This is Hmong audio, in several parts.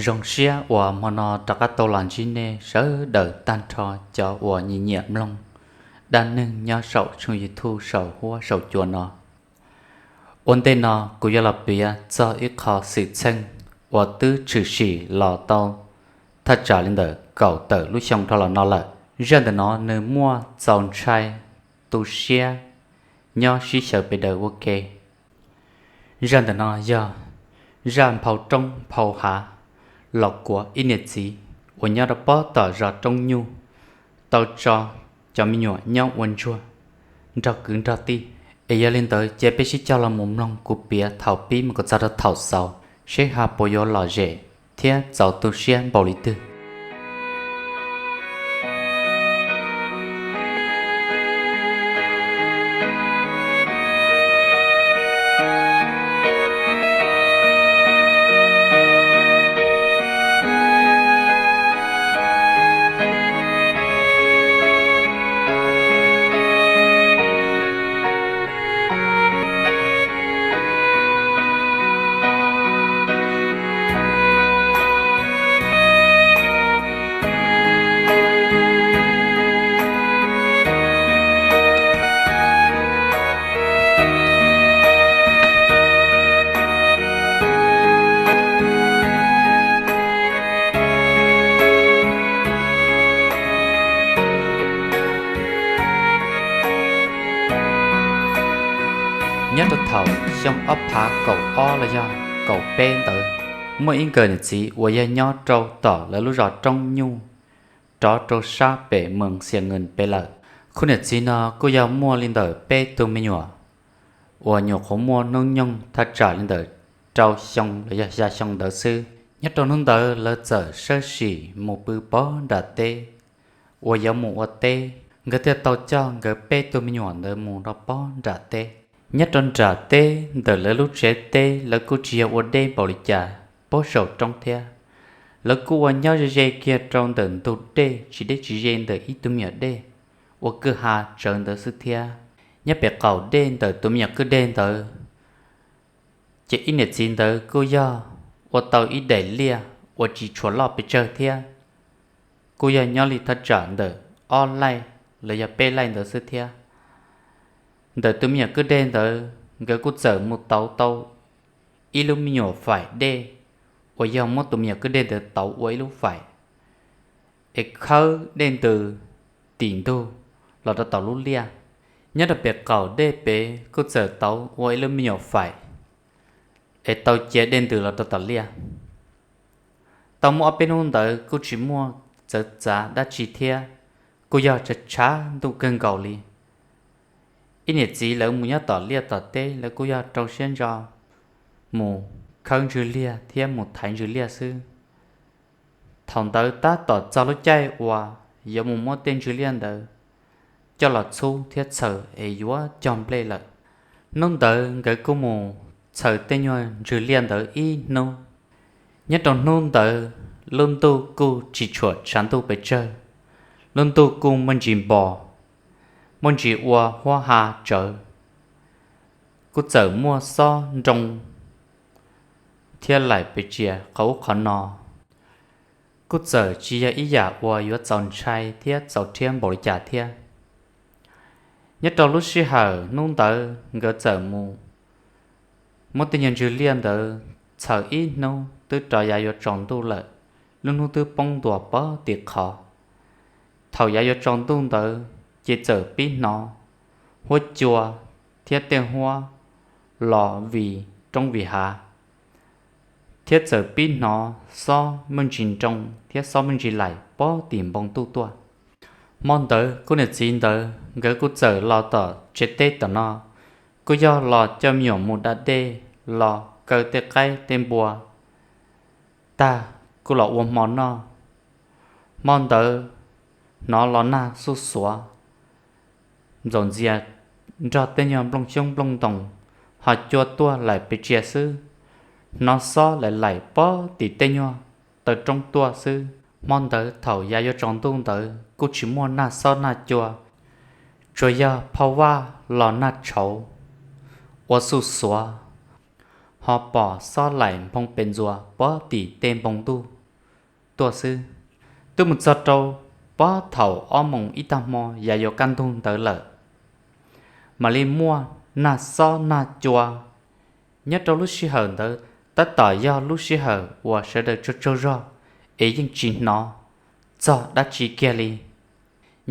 Zoo siab uas hmo no rov qab tau los ntsib nej sawv daws tag nrho cov uas nyiam nyiam mloog dab neeg nyob saum tshooj YouTube saum huab saum cua no. Ua ntej no kuv yuav los piav txog ib qho xwm txheej uas twb tshwm sim los tau thaj tsam li ntawm kaum tawm lub xyoo dhau los no lawm. Zaj ntawm no nws muaj txaus ntshai tu siab nyob sib xyaw pes daws ua ke. Zaj ntawm no yog zaj nphau roob nphau hav los kuas ib niam txiv uas nyob rau pob tom zos Roob Nyuj tau tso cov me nyuam nyob ua ntsuag nrog kwv nrog tij. Es yog li ntawd ces peb sib cog los mus mloog kuv piav thaum pib mus kom txog rau thaum xaus seb ho puas yuav lom zem thiab txaus tu siab npaum li twg. Nyob rau thaum xyoo ob phav kaum ob los yog kaum peb ntawd, muaj ib nkawm niam txiv uas yog nyob rau tom lawv lub zos Roob Nyuj rov rau sab pem Moos Xias Nkees pem lawm. Khub niam txiv no kuj yog muaj li ntawm peb tug me nyuam uas nyuam qhuav muaj hnub nyoog thaj tsam li ntawm rau xyoo los yog xya xyoo ntawd xwb. Nyob rau hnub ntawd lawv txawm sawv tsees mus pw pob nram teb uas yuav mus ua teb, nkawd thiaj tau coj nkawd peb tug me nyuam ntawd mus rau pob nram teb. Nyob rau nram teb ntawm lawv lub tsev teb lawv kuj tsis yog ua deb npaum li cas, pob saum roob thiab. Lawv kuj ua nyob ze ze kiag rau ntawm ntug dej tsis deb tsis ze ntawm ib tug me nyuam dej uas kwj ha tsawv ntawd xwb thiab. Nyob pem qaum dej ntawm tus me nyuam kwj dej ntawd, ces ib niam txiv ntawd kuj yog ua tau ib daim liaj uas tsis tshua loj pes tsawg thiab, kuj yog nyob li thaj tsam ntawm ob laij los yog peb laij ntawd xwb thiab. Ntawm tus me nyuam kwj dej ntawd nkawd kuj txawm mus tauv tau ib lub me nyuam faim dej uas yog muab tus me nyuam kwj dej ntawd tauv ua ib lub faim es khawb dej ntws tim ntug los rau tom lub liaj. Nyob rau pem qaum dej pem kuj txawm tauv ua ib lub me nyuam faim es tau cia dej ntws los rau tom liaj. Tau muaj ob peb hnub ntawd kuj tsis muaj txawv txav dab tsi thiab, kuj yog tshav tshav ntuj kawg nkaus li. Ib niam txiv lawv mus nyob tom liaj tom teb lawv kuj yog rau siab ntso mus khawb ntswg liaj thiab mus thaiv ntswg liaj xwb. Thaum ntawd tab tom txog lub caij uas yuav mus muab tej ntswg liaj ntawd coj los txhub thiab txhaws es yuav cog nplej lawm. Hnub ntawd nkawd kuj mus txhaws tej nyuag ntswg liaj ntawd ib hnub. Nyob rau hnub ntawd lub ntuj kuj tsis tshua tshav ntuj pes tsawg, lub ntuj kuj muaj ntsis npos, muaj ntsis ua huab ha tsawv, kuj txawm muaj xob nroo thiab laim pes txias qhov ub qhov no. Kuj txawm tsis yog ib yam uas yuav txaus ntshai thiab txaus rhiab npaum li cas thiab. Nyob rau lub sij hawm hnub ntawd nkawd txawm mus muab tej nyuag ntswg liaj ntawd txhaws ib hnub twb rov yav yuav tsaus ntuj lawm, lub hnub twb poob ntua pog tim qhov. Thaum yav yuav tsaus ntuj ntawd ces txawm pib hnov huab cua thiab tej huab los vim roob vim hav, thiab txawm pib hnov xob muaj ntsis nroo thiab xob muaj ntsis laim pog tim npoo ntuj tuaj. Hmo ntawd khub niam txiv ntawd nkawd kuj txawm los tom tsev teb tom no, kuj yog los coj me nyuam mus da dej, los kaw tej qaib tej npua tag kuj los ua hmo noj. Hmo ntawd hnov los nag xuj xuav ntxaum ntxias nrog tej nyuag nplooj xyoob nplooj ntoos ho cua tuaj laim pes tsias xwb, hnov xob laim laim pog tim tej nyuag taw roob tuaj xwb. Hmo ntawd thaum yav yuav tsaus ntuj ntawd kuj tsis muaj nag xob nag cua, tsuas yog phau vaj los nag tshauv ua xuj xuav, ho pom xob laim nphoo pes ntxuas puag tim tej npoo ntuj tuaj xwb. Twb mus txog rau puag thaum ob moos ib tag hmo yav yuav kaj ntug ntawd lawm, mam li muaj nag xob nag cua. Nyob rau lub sij hawm ntawd tab tom yog lub sij hawm uas sawv daws tsaug tsaug zog es yeej tsis hnov txog dab tsi kiag li.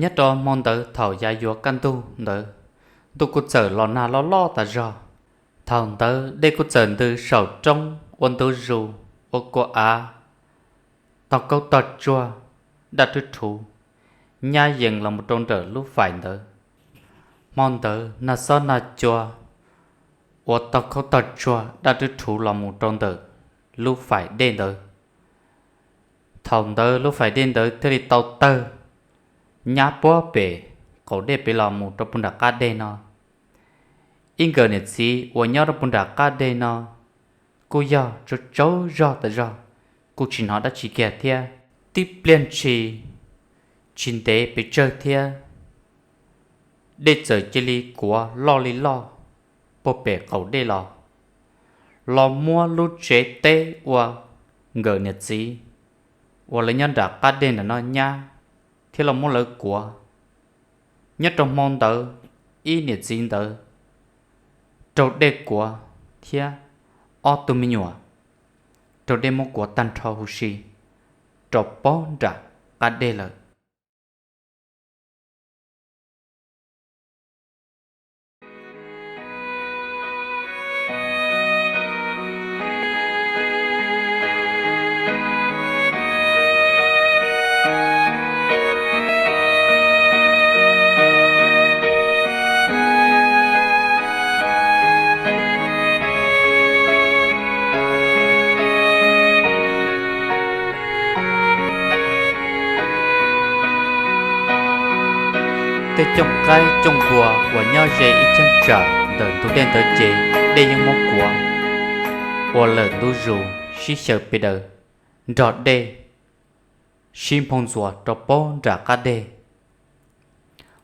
Nyob rau hmo ntawd thaum yav yuav kaj ntug ntawd, ntuj kuj txawm los nag loj loj tas zog. Thaum ntawd dej kuj txawm ntws saum roob ua ntu zus, ua kua av, tog kaub tog tsuag, daj rwb rhuv, nyab yees los mus rau nram lub fais ntawd. Hmo ntawd nag xob nag cua ua tog kaub tog tsuag daj rwb rhuv los mus rau ntawm lub fais dej ntawd. Thaum ntawd lub fais dej ntawd thiaj li tau tawg nyab puag pem qaum dej pem los mus rau puag nram qab deg no. Ib nkawm niam txiv uas nyob rau puag nram qab deg no kuj yog tsaug tsaug zog tas zog, kuj tsis hnov dab tsi kiag thiab. Tib pliag ntshis tsis ntev pes tsawg thiab, dej txawm cia li kuav loj li loj puag pem qaum dej los, los muab lub tsev teb ua nkawm niam txiv uas lawv nyob nram qab deg ntawm no nyab, thiab los muab lawv kuav. Nyob rau hmo ntawd ib niam txiv ntawd raug dej kuav thiab ob tug me nyuam raug dej muab kuav tag nrho huv si rau puag nram qab deg lawm. Tej cooj qaib cooj npua uas nyob ze ib cheeb tsam ntawm ntug dej ntawd ces dej yeej muab kuav ua lawm ntu zus sib xyaw pes daws nrog dej sib nphoo ntxuas rau puag nram qab deg.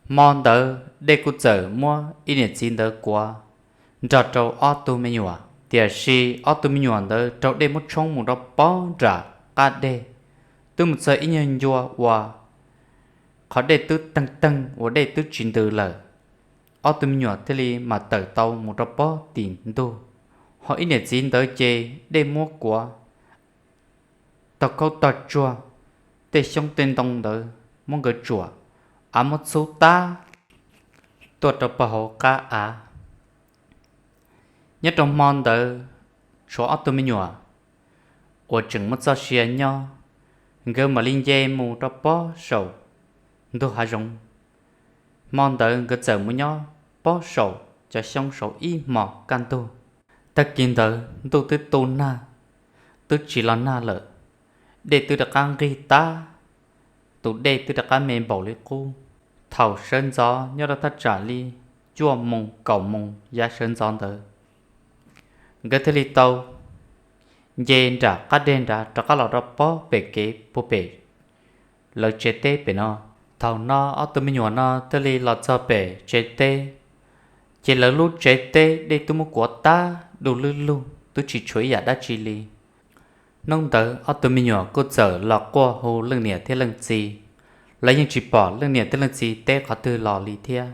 Hmo ntawd dej kuj txawm muab ib niam txiv ntawd kuav nrog rau ob tug me nyuam, tiam sis ob tug me nyuam ntawd raug dej muab tshoob mus rau puag nram qab deg, twb mus txog ib nyuag ncua uas qhov dej twb teeg teeg uas dej twb tsis ntws lawm. Ob tug me nyuam thiaj li mam tawm tau mus rau puag tim ntug, ho ib niam txiv ntawd ces dej muab kuav tog kaub tog tsuag, tej xyoob tej ntoo ntawd muab nkawd tsuam, av muab txhub tag tuaj rau puag hauv qab av. Nyob rau hmo ntawd tshuav ob tug me nyuam uas tseem muaj txoj sia nyob, nkawd mam li nce mus rau puag saum ntug hav zoov. Hmo ntawd nkawd txawm mus nyob puag saum cov xyoob saum ib hmos kaj ntug. Tag kis ntawd ntuj twb tu nag, twb tsis los nag lawm, dej twb rov qab nqig tag, tus dej twb rov qab me npaum li qub. Thaum sawv ntxov nyob rau thaj tsam li cuaj moos kaum moos yav sawv ntxov ntawd, nkawd thiaj li tau nce nram qab deg nrad rov qab los rau puag pem kev puag pem lawv tsev teb pem no. Thaum no ob tug me nyuam no thiaj li los txog pem tsev teb, ces lawv lub tsev teb dej twb muab kuav tag du lug lug twb tsis tshuav ib yam dab tsi li. Hnub ntawd ob tug me nyuam kuj txawm los quaj hu leej niam thiab leej txiv, lawv yeej tsis pom leej niam thiab leej txiv teb qhov twg los li thiab.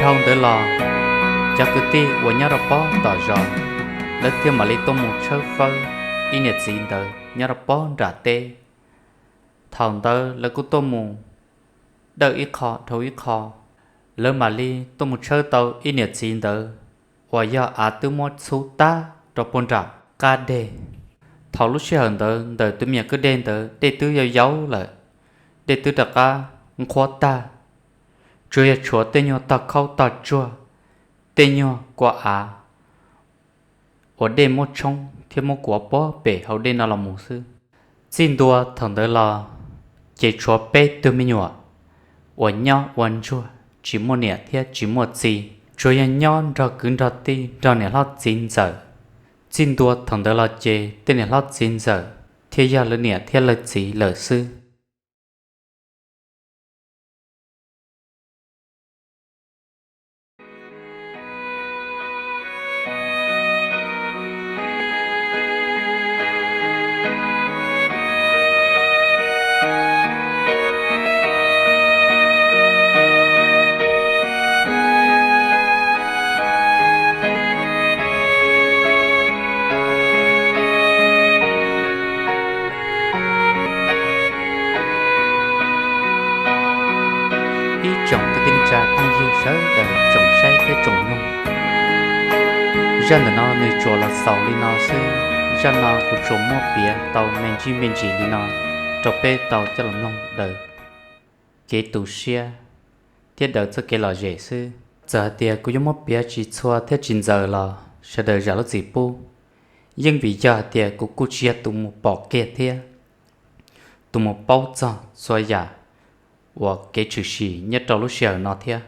Dhau ntawd los, cov kwv tij uas nyob rau pob tom zos, lawv thiaj mam li tuaj mus tshawb fawb ib niam txiv ntawd nyob rau pob nram teb. Thaum ntawd lawv kuj tuaj mus dawj ib qho dhau ib qho, lawv mam li tuaj mus tshawb tau ib niam txiv ntawd uas yog av twb muab txhub tag rau puag nram qab deg. Thaum lub sij hawm ntawd ntawm tus me nyuam kwj dej ntawd dej twb yau yau lawm, dej twb rov qab nqhuab tag, tsuas yog tshuav tej nyuag tog khaub tog tsuag, tej nyuag kua av uas dej muab tshoob thiab muab kuav puag pem hauv dej no los mus xwb. Txij ntua thaum ntawd los ces tshuav peb tug me nyuam uas nyob ua ntsuag tsis muaj niam thiab tsis muaj txiv, tsuas yog nyob nrog kwv nrog tij nrog niam hlob txiv ntxawm. Txij ntua thaum ntawd los ces tej niam hlob txiv ntxawm thiaj yog lawv niam thiab lawv txiv lawm xwb. Ib tsoom kwv tij neej tsa phooj ywg sawv daws tsoom saib thiab tsoom mloog, zaj ntawm no nws tsuas los xaus li no xwb. Zaj no kuv tsuas muab piav tau me ntsis me ntsis li no rau peb tau coj los mloog daws kev tu siab thiab daws txoj kev lom zem xwb. Txawm hais tias kuv yuav muab piav tsis txhua thiab tsis ntxaws los sawv daws zam lub txim pub, yeej vim yog hais tias kuv kuj tsis yog tus mus pom kiag thiab tus mus paub txog txhua yam uas kev tshwm sim nyob rau lub sij hawm no thiab.